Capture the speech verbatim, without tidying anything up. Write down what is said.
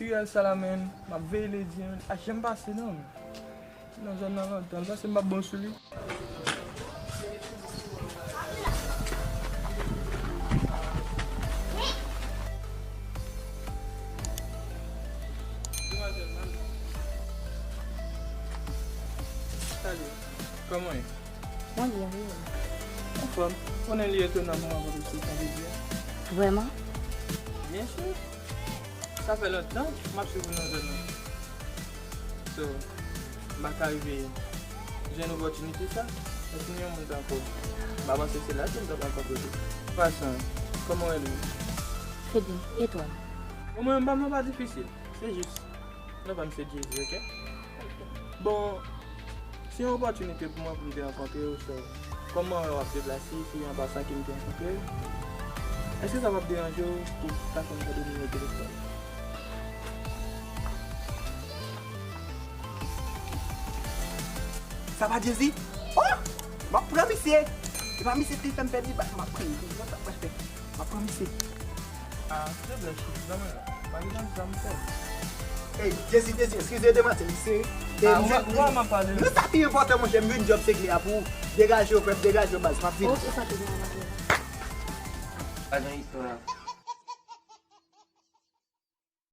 Ti rèl sa la, menn, m ap veye ledi an, li pa janm pase non. Nan zòn nan lontan, li panse m pa bon sou li. Salut, kòman w ye? Mwen byen, wi. Anfòm, konnen li etonan pou mwen kontre sou sa de Dye. Vrèman? Byen si. Sa fè lontan m ap swiv ou nan zòn nan. So, m pa ka rive jwenn opòtinite sa. Èske gen yon moun tankou w? M pa panse se la ke m t ap rankontre w. An pasan, kòman w rele w? Fedlin, e twa? Bon, mwen menm pa mwen pa difisil. Se jis, non pa m se Jezi, oke? Bon, se yon opòtinite pou mwen pou m te rankontre w, so, kòm mwen wè w ap deplase, se an pasan ke m te rankontre w. Èske sa p ap deranje w pou w ta fè m tande nimewo telefòn? Sa pa Jezi? Oh! M ap pran misye! E pa misye te fè m pèdi bak, m ap pran misye. Mwen sa pral fè. M ap pran misye. Ah, silvouplè, cheri, ban mwen la. Pa gen zam fè. Ey, Jezi, Jezi, eskize demoiselle, se... Ah, ou pa, ou pa man pale. Nou sa pi enpòtan, monchè, m vin djòb se kle a pou ou. Degaje w, pèp, degaje w, baz, m ap vini. Ok, sa te gen anvan. Pa gen istwa.